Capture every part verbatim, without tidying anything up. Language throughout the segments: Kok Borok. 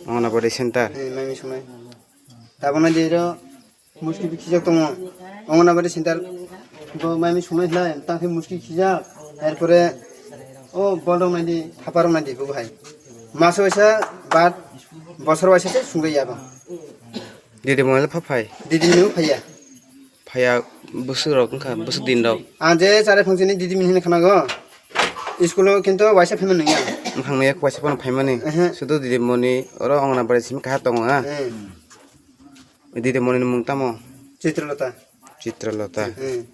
Anganabadi center. Eh, maimi sungnai. Tabuk naidi ro muski bi khijak tongo. Anganabadi center bo maimi sungnai khlai, tang khe muski khijak. Erpore o bol rok naidi, thapa rok naidi bo hai. Maso waisa ba bosor waisa se sungwi ya bo. Didi mobile pha phai. Didi mobile phaiya. Phaiya bwswk rok wngkha, bwswk din rok. Ang je chare phang chini didi mini hinwi khwnago. School o kintu waisa phaima nungya. Wngkha nungya waisa phano phaimani. Ehe. Sudu didi moni oro Anganabadi simi kaha tongo ha. Eh. Didi moni ni mung tamo? Chitralata. Chitralata. Eh.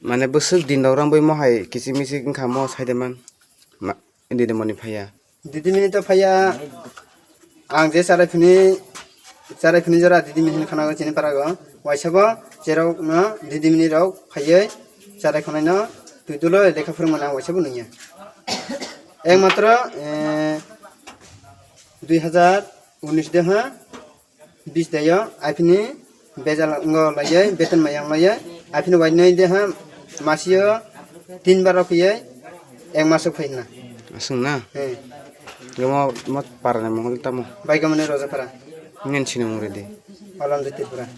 Mane bwswk din rok rang bai mo hai kichik michik wngkha mo sai de man. Ma-, didi moni phaiya. Didimini to phaiya, ang je charai phini, charai phini jora didimini hinwi khwnago chini parago. Waisa bo cherok no didimini rok phaiwi charai khwnai no twi dolo lekha phwrwngmani ang waisa bo nungya. Ekmatro, eh, dui hazar unis de ha, bis dayo, aphini bejal ngo laiye, beton mayang laiye, aphini wainoi de ha, masio tin bar rok ye, ek maso phai na. Aswng na? Eh. Gamo mo parani mongol tamo? Bai gamani Roja para. Ngen sini muridi. Alam de Tripura.